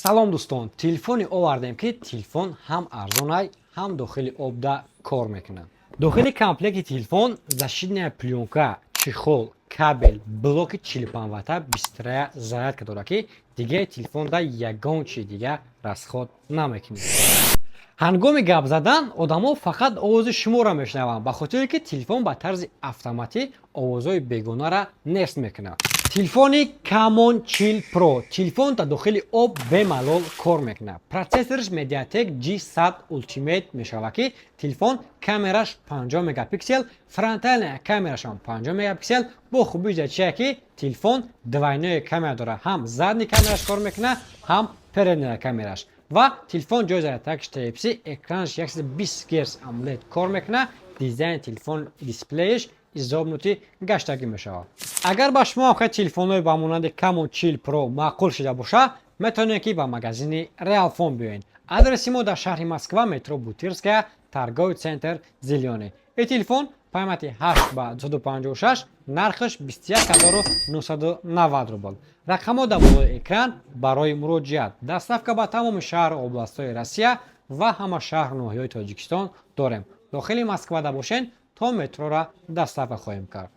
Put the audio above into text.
Салом, дӯстон! Телефоне овардем, ки телефон ҳам арзонай, ҳам дохили обда кор мекунад. Дохили комплекти телефон защитная плёнка, чехол, кабель, блоки 45 ватта, быстрая зарядка дорад, ки дигаи телефонда ягон чи дига расход намекунед. Ҳангоми гап задан одамо фақат овози шуморо мешунаванд, ба хотире ки телефон ба тарзи автоматӣ овозҳои бегонара нест мекунад. Телефони Camon 40 Pro. Телефон дар дохили об бемалол кор мекунад. Процессораш MediaTek G100 Ultimate мешавад, ки телефон камераш 50 мегапиксел, фронтальная камерашам 50 мегапиксел. Бо хубии чия, ки телефон двойной камера дорад: ҳам задний камераш кор мекунад, ҳам передняя камераш. Ва телефон ҷои зарядкаш Type-C, экранаш 120 Гц AMOLED кор мекунад. Дизайни телефон, дисплеяш изогнутый гаштагӣ мешавад. Агар ба шумо ҳам телефонҳои ба монанди Camon 40 Pro маъқул шуда бошад, метавонед, ки ба магазини Realphone биёед. Адреси мо дар шаҳри Москва, метро Бутырская, торговый центр «Зелёный». Ин телефон памяти 8 ба 256, нархаш 21 990 рубл. Рақамҳо дар болои экран барои муроҷиат. Доставка ба тамоми шаҳру областҳои Россия ва ҳама шаҳру ноҳияҳои Тоҷикистон дорем. Дохили Москвада бошед, то метрора доставка хоҳем кард.